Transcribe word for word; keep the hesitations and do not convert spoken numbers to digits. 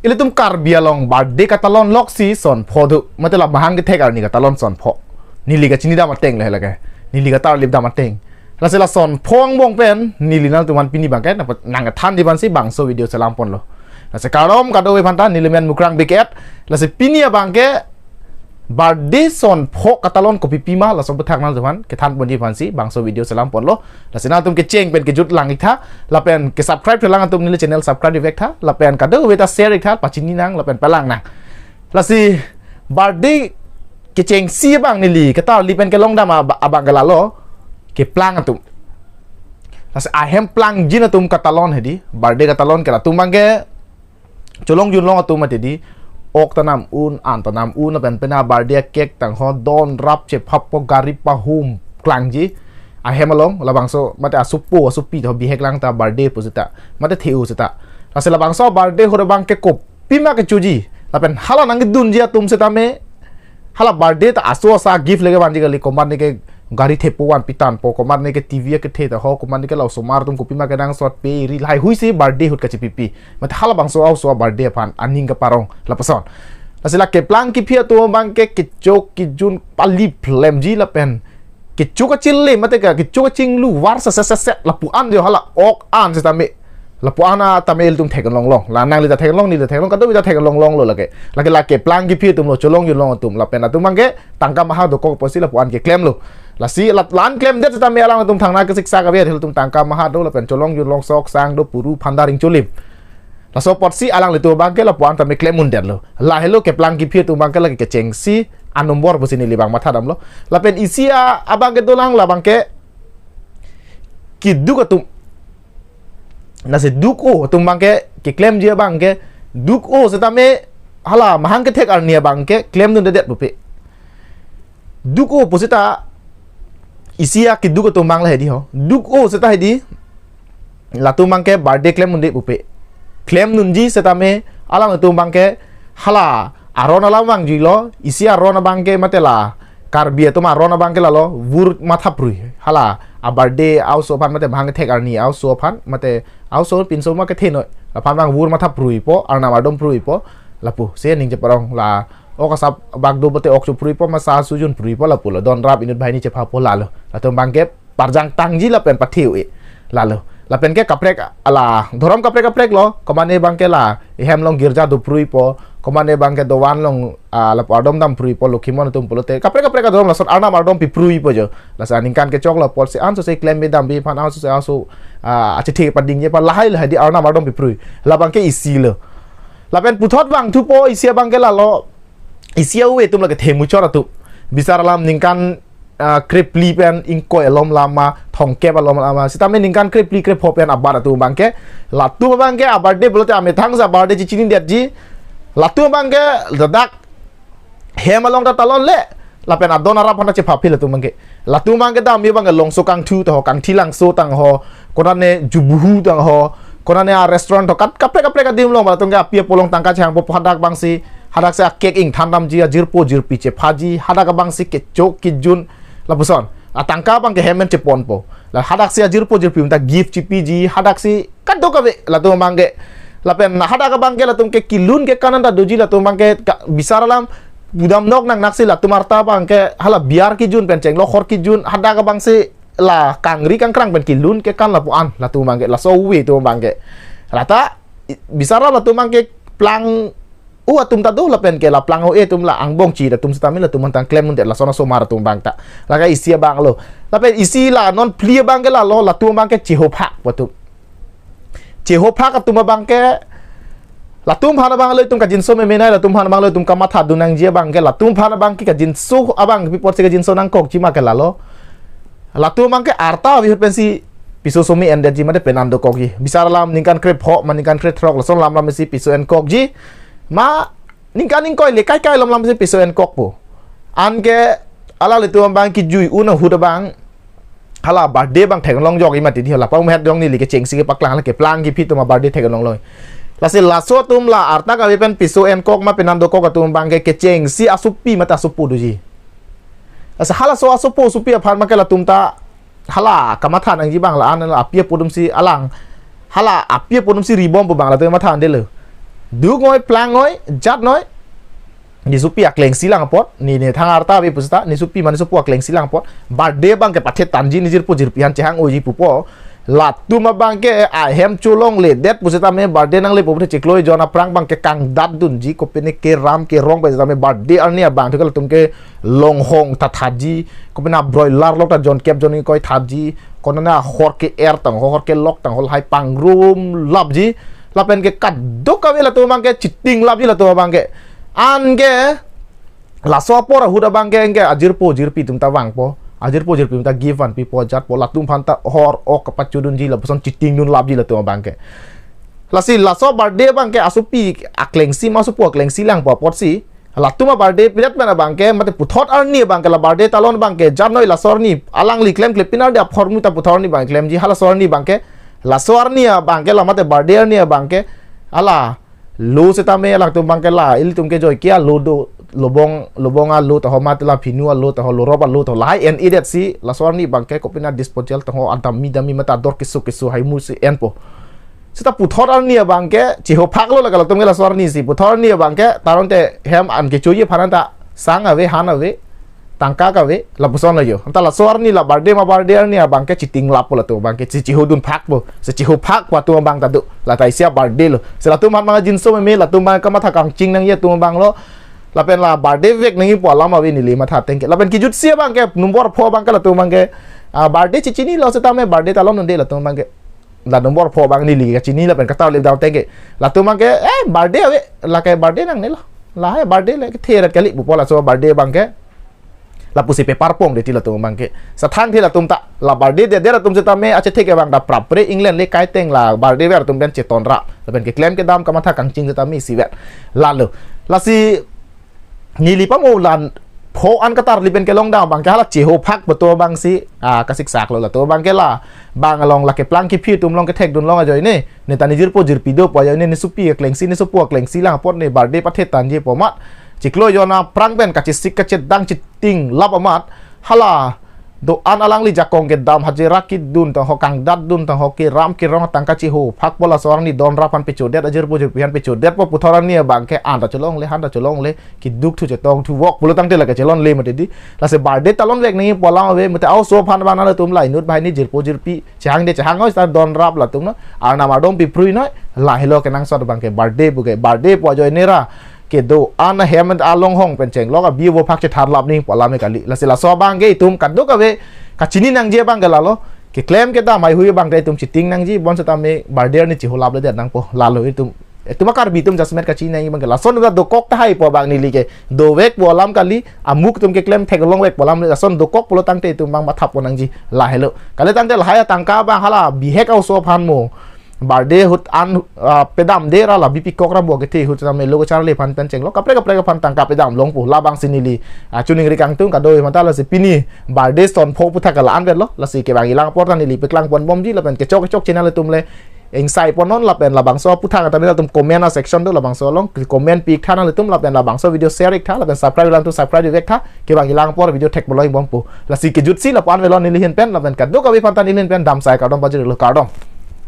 Ilitum Karbi along birthday katalon loksi son pho do. Mate la mahang kethek arni katalon son pho. Neli kachinidam ateng le lake. Neli katarlipdam ateng. Lasi la son pho angbong pen neli nangtumphan pini abangke nang, nangkethanji aphansi bangso video chelang ponlo. Lasi kardom kadokave aphanta, neli men Mukrang Biket. Lasi pini abangke birthday son pho katalon kopipi ma, laso aphuthak nangtumphan kethan ponji aphansi bangso video chelang ponlo. Lasi nangtum kecheng pen kejut lang iktha, lapen kesubscribe thelang atum neli channel subscribe ivek tha, lapen kadokave ta share iktha, pachini nang lapen palang nang. Lasi birthday kechengsi abang neli katarli pen kelongdam ab-, abangke lalo, keplang atum. Lasi ahem plangjin atum katalon hedi, birthday katalon ke latum abangke cholong junlong atum mati di, ok ta nam un, an ta nam un, lapen pena birthday cake tang ho, don rap chephap po, gari pahum klangji. Ahem along labangso mate asupo asupi to bihek lang ta birthday pu seta, mate theu seta. Lasi labangso birthday ahut abangke kopima kechoji, lapen hala nangkedunji atum setame, hala birthday ta aso asa gift leke vanji kali, komat neke gari thepo vanpi tangpo, komat neke T V akethe ta ho, komat neke la osomar atum kopima kenangsot pe ri lahai huisi birthday ahut kachepipi. Mate halabangso a-oso a-birthday aphan aning kaparong lapuson. Lasi la keplang kephi atum abangke kechok kejun pali phlemji lapen kechok kachile mate ka kechok kachinglu var seset seset lapu-an jo hala ok an setame. Lapu-an atame ilitum theklong long. La nangli ta theklong, neli ta theklong, kadokave ta theklong longlo lake. Lake la keplang kephi atumlo, cholong junlong atum. Lapen atum abangke tangka maha dokok apotsi lapu-an keklemlo. Lasi la, la-an klemdet setame alangtum thangna kesiksa kave, ilitum tangka maha do, lapen cholong junlong sok sang do, puru phandar ingcholim. Laso apotsi alanglitum abangke lapu-an tame klem undetlo. Lahelo keplang kephi atum abangke lake kechengsi a-number pusi neli abang mathadamlo. Lapen isi a-, abangke dolang labangke keduk atum. Lasi duk-o atum abangke keklemji abangke duk-o setame hala mahang kethek arni abangke klemdundedet pupe. Duk-o pu seta isi a-keduk atum abang la hedi ho. Duk-o seta hedi latum abangke birthday klem unde pupe. Klemdunji setame alangtum abangke hala aron alam vangjuilo, isi aron abangke mate la Karbi atum aron abangke lalo vur matha prui. Hala a-birthday a-oso aphan mate mahang kethek arni a-oso aphan mate a-oso pinso ma kethenoi. Laphan abang vur matha pruipo, arnam ardom pruipo. Lapusi ning cheparong la ok asap bak do bote ok chopruipo, ma sa sujun pruipo lapulo. Don rap inut banghini chephapo lalo. Latum abangke parjang tangji lapen patheu-e. Lalo. Lapenke kaprek ala dhorom kaprek kaprek lo, komatne abangke la ehem along girja dopruipo, komatne abangke dovan along, ah, lapu ardom dampruipo, Lokhimon atum pulote. Kaprek kaprek adhorom lason arnam ardom pipruipo jo. Lasi aningkan kechoklo apotsi ansose klem bidam bi aphan ansose aso, ah, achethe padingje aphan lahai lahai di arnam ardom piprui. Labangke isilo. Lapen puthot vangthupo isi abangke lalo. Isi a-ove atum lake themuchor atum. Bisar alam ningkan, ah, krephli pen ingkoi alom lama, thomkep alom lama. Sitame ningkan krephli krepho pen abat atum abangke. Latum abangke a-birthday pulote amethang sa birthday chechinidetji. Latum abangke ladak hem along ta talonle. Lapen adon arap aphan ta chephaphi latum abangke. Latum abangke dam abangke longso kangthu ta ho, kangthi langso tang ho, konane jubuhu tang ho, konane a-restaurant to kat kaprek kaprek adim along, latum ke api apolong tangka chehangpo hadak abangsi, hadaksi a-cake ingthan damji, ajirpo jirpi chephaji, hadak abangsi kechok kejun, lapuson. Atangka abangke hem pen cheponpo. La hadaksi ajirpo jirpi ta gift chepiji, hadaksi kadokave latum abangke. Lapen hadak abangke latum ke kelun kekan an ta doji, latum abangke ka-, bisar alam pudam nok nangnaksi latum arta abangke hala biar kejun pen chenglo khor kejun, hadak abangsi la kangri kangkrang pen kelun kekan lapu-an latum abangke, laso ove atum abangke. Lata i-, bisar alam latum abangke plang o atum ta do lapenke la plang o-e atum la angbong chi atum setame latum aphan tang klem undet lason asomar atum abang ta. Lake isi abang lo. Lapen isi la non phli abangke lalo, latum abangke chehophak atum. Chehophak atum abangke latum aphan abang lo itum kajinso memenai, latum aphan abang lo itum kamathadun nangji abangke, latum aphan abangke kajinso abang pi apotsi kajinso nangkokji ma ke lalo. Latum abangke arta avi ahut pensi piso some endetji mate penan dokokji. Bisar alam ningkan krepho ma ningkan krethrok lason alam lam si piso enkokji. Ma ningkan ingkoi le kaikai alom lam si piso enkokpo. Anke alanglitum abang kejui un ahut abang hala birthday abang theklong jokji mati di hala pangmet jong neli kechengsi kepaklang la keplang kephi atum a-birthday theklong loi. Lasi laso atum la arta kave pen piso enkok ma penan dokok atum abangke kechengsi asopi mate asopo doji. Lasi halaso asopo asopi aphan ma ke latum ta hala kamatha nangji abang la-an la api apo atum si alang. Hala api apo atum si ribompo abang latum matha andelo. Duk noi, plang noi, jat noi. Ne sopi aklengsi lang apot, ne ne thang arta ave pusita, ne sopi mane sopo aklengsi lang apot. Birthday abangke pathet tangji, ne jirpo jirpi aphan chehang-oiji pupo. Latum abangke ahem cholongledet pusitame birthday nanglepo pute chiklo ejon aphrang abangke kangdatdunji, kopine keram kerong pusitame birthday arni abang thu ke latum ke longhong thathatji, kopine broiler lok ta jonkep jonkoi thatji, konane ahor ke-er tangho, hor kelok tangho lahai pangrumlapji, lapen ke kadokave latum abangke chitinglapji latum abangke. Anke laso apor ahut abangke anke ajirpo jirpi atum ta vangpo, ajirpo jirpi atum ta gift vanpipo, jatpo, latum aphan ta hor ok kapachudunji, lapuson chitingdunlapji latum abangke. Lasi laso birthday abangke asopi aklengsi ma asopo aklengsi langpo apotsi, latum a-birthday pirat pen abangke, mate puthot arni abangke, la birthday talon abangke, jat noi laso arni, alangli klemkle pinardi aphormu ta puthot arni abang klemji, halaso arni abangke, laso arni abangke, la mate birthday arni abangke, hala lo setame alangtum abangke la ilitum kejoi ke alo do, lobong, lobong alo taho, mate la phinu alo taho, lorop alo taho, lahai en-edetsi laso arni abangke kopine disposal taho, adam mi dam mi mate ador keso keso haimu si enpo. Seta puthot arni abangke chihophaklo, lake latum ke laso arnisi puthot arni abangke, taron te hem an kechoji aphan ta sang ave, han ave, tangka kave, lapuson lo jo. Anta laso arni la birthday ma birthday arni abangke chitinglappo latum abangke, chi chihodunphakpo, si chihophakpo atum abang ta do. La ta isi a-birthday lo. Si latum aphan abang jinso meme, latum abang kamatha kangching nangji atum abang lo. Lapen la birthday vek nangjipo alam ave neli matha tangte. Lapen kejutsi abangke number pho abangke latum abangke, ah, birthday chichinilo setame birthday talon unde latum abangke. La number pho abang neli kachini lapen katar le dam tangte. Latum abangke, eh, birthday ave, lake birthday nangnelo. Lahai birthday le kethe rat kali pupo laso birthday abangke. Lapusi paper pongdetji latum abangke. Sathang the latum ta, la birthday dedet atum setame achethe ke abang ta prapre, England le kaiteng la birthday ver atum pen chetonra. Lapen keklem kedam kamatha kangching setame isivet. Lalo. Lasi neli pamo lan pho an katarli pen kelongdam abangke hala chihophakpo atum abangsi, ah, kasiksaklo latum abangke la. Bang along lake plang kephi atum along kethekdun long ajoine. Ne ta ne jirpo jirpi dopo ajoine, ne sopi aklengsi, ne sopo aklengsi lang apot ne birthday pathet tangjipo amat. Chiklo ejon aphrang pen kachesik kachedang chitinglap amat. Hala do-an alangli jakong kedam hajira kedun tangho, kangdatdun tangho, keram kerong tangka chihophakpo, laso arni donrap aphan pechodet, ajirpo jirpi aphan pechodetpo, puthot arni abangke anta cholongle, hanta cholongle, keduk thu chetong thu vok pulo tangte lake chelongle mate di. Lasi birthday talon vek nangjipo alam ave, mate a-oso aphan abang nangtum la inut banghini jirpo jirpi, chehangde chehang noi, seta donrap latum no, arnam ardom piprui noi, lahelo kenangsot abangke birthday puke, birthday pu ajoine ra kedo-an ahem alonghong pen chenglok abi vo phak chetharlap nangpo alam kali. Lasi laso abangke itum kadokave kachini nangji abangke lalo. Keklem kedam haihui abangke itum chiting nangji, bonsetame birthday arni chiholapledet nangpo. Lalo itum, itum a-Karbi atum jasemet kachini nangji abangke. Lason ta dokok tahaipo abang neli ke. Dovekpo alam kali, amuk atum keklem theklongvekpo alam, lason dokok pulo tangte itum abang mathappo nangji. Lahelo. Kali tangte lahai atangka abang hala bihek a-oso aphan mo. Birthday ahut an, ah, pedamde ra la bipikok ra bo kethe ahut setame lo kacharli aphan pen chenglok kaprek kaprek aphan tangka pedam longpo, labangsi neli, ah, choningri kangtung kado-an aphanta. Lasi pini birthday son pho aputhak ke la-an vetlo, lasi kevang-i lang apor ta neli peklangponbomji lapen kechok kechok channel atum le ingsai ponnon lapen labangso aputhak ta nelitum comment a-section do, labangso along comment pi-iktha nanglitum lapen labangso video share-iktha lapen subscribe alanglitum subscribe-i vektha, kevang-i lang apor video thek pulo ingbompo. Lasi kejutsi lapu-an velo neli ahin pen lapen kadokave aphanta neli ahin pen damsai kardom pajirlo, kardom.